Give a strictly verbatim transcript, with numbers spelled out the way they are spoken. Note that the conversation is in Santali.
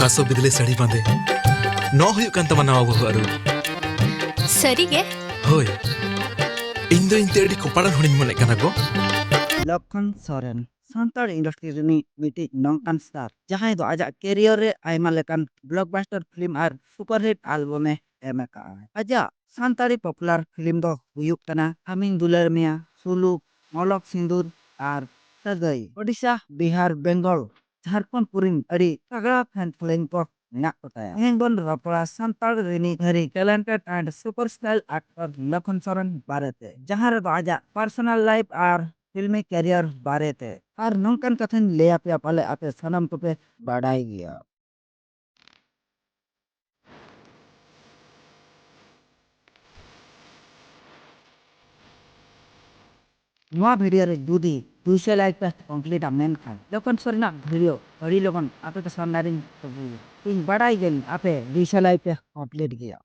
ᱟᱥᱚ ᱵᱤᱫᱞᱮ ᱥᱟᱹᱲᱤ ᱵᱟᱸᱫᱮ᱾ ᱱᱚᱣᱟ ᱦᱩᱭᱩᱜ ᱠᱟᱱ ᱛᱟᱢᱟ ᱱᱟᱣᱟ ᱵᱟᱹᱦᱩ ᱟᱹᱨᱩ᱾ ᱥᱟᱹᱨᱤ ᱜᱮ? ᱦᱳᱭ᱾ ᱤᱧ ᱫᱚ ᱤᱧ ᱛᱮ ᱟᱹᱰᱤ ᱠᱚᱯᱟᱲᱟᱱ ᱦᱚᱲᱤᱧ ᱢᱚᱱᱮᱜ ᱠᱟᱱᱟ ᱜᱚ᱾ ᱞᱚᱠᱠᱷᱚᱱ ᱥᱚᱨᱮᱱ, ᱥᱟᱱᱛᱟᱲ ᱤᱱᱰᱟᱥᱴᱨᱤ ᱨᱤᱱᱤᱡ ᱢᱤᱫᱴᱤᱡ ᱱᱚᱝᱠᱟᱱ ᱥᱴᱟᱨ, ᱡᱟᱦᱟᱸᱭ ᱫᱚ ᱟᱡᱟᱜ ᱠᱮᱨᱤᱭᱚᱨ ᱨᱮ ᱟᱭᱢᱟ ᱞᱮᱠᱟᱱ ᱵᱞᱚᱠᱵᱟᱥᱴᱟᱨ ᱯᱷᱤᱞᱢ ᱟᱨ ᱥᱩᱯᱟᱨᱦᱤᱴ ᱟᱞᱵᱚᱢ ᱮ ᱮᱢ ᱟᱠᱟᱫᱼᱟ᱾ ᱟᱡᱟᱜ ᱥᱟᱱᱛᱟᱲᱤ ᱯᱚᱯᱩᱞᱟᱨ ᱯᱷᱤᱞᱢ ᱫᱚ ᱦᱩᱭᱩᱜ ᱠᱟᱱᱟ ᱟᱢᱤᱧ ᱫᱩᱞᱟᱹᱲ ᱢᱮᱭᱟ, ᱥᱩᱞᱩᱠ, ᱢᱚᱞᱚᱠ ᱥᱤᱸᱫᱩᱨ ᱟᱨ ᱥᱟᱹᱜᱟᱹᱭ᱾ ᱳᱰᱤᱥᱟ, ᱵᱤᱦᱟᱨ, ᱵᱮᱝᱜᱚᱞ, ᱡᱷᱟᱲᱠᱷᱚᱸᱰ ᱠᱚᱨᱮᱱ ᱟᱹᱰᱤ ᱛᱟᱜᱲᱟ ᱯᱷᱮᱱ ᱯᱷᱚᱞᱳᱭᱤᱝ ᱠᱚ ᱢᱮᱱᱟᱜ ᱠᱚ ᱛᱟᱭᱟ᱾ ᱛᱮᱦᱮᱧ ᱵᱚᱱ ᱨᱚᱯᱚᱲᱟ ᱥᱟᱱᱛᱟᱲ ᱨᱤᱱᱤᱡ very talented and super star actor ᱞᱚᱠᱷᱚᱱ ᱥᱚᱨᱮᱱ ᱵᱟᱨᱮᱛᱮ, ᱡᱟᱦᱟᱸ ᱨᱮᱫᱚ ᱟᱡᱟᱜ ᱯᱟᱨᱥᱚᱱᱟᱞ ᱞᱟᱭᱤᱯᱷ ᱟᱨ ᱯᱷᱤᱞᱢᱤ ᱠᱮᱨᱤᱭᱟᱨ ᱵᱟᱨᱮᱛᱮ᱾ ᱟᱨ ᱱᱚᱝᱠᱟᱱ ᱠᱟᱛᱷᱟᱧ ᱞᱟᱹᱭ ᱟᱯᱮᱭᱟ, ᱯᱟᱞᱮ ᱟᱯᱮ ᱥᱟᱱᱟᱢ ᱠᱚᱯᱮ ᱵᱟᱰᱟᱭ ᱜᱮᱭᱟ᱾ ᱱᱚᱣᱟ ᱵᱷᱤᱰᱤᱭᱳ ᱨᱮ ᱡᱩᱫᱤ ᱫᱩᱭᱥᱚ ᱞᱟᱭᱤᱠ ᱯᱮ ᱠᱚᱢᱯᱞᱤᱴᱟ, ᱢᱮᱱᱠᱷᱟᱱ ᱞᱚᱠᱷᱚᱱ ᱥᱚᱨᱮᱱᱟᱜ ᱵᱷᱤᱰᱤᱭᱳ ᱟᱹᱰᱤ ᱞᱚᱜᱚᱱ ᱟᱯᱮ ᱠᱚ ᱥᱟᱢᱱᱟ ᱨᱤᱧ ᱟᱹᱜᱩᱭᱟ᱾ ᱤᱧ ᱵᱟᱰᱟᱭ ᱜᱮᱭᱟᱹᱧ ᱟᱯᱮ ᱫᱩᱭᱥᱚ ᱞᱟᱭᱤᱠ ᱯᱮ ᱠᱚᱢᱯᱞᱤᱴ ᱜᱮᱭᱟ᱾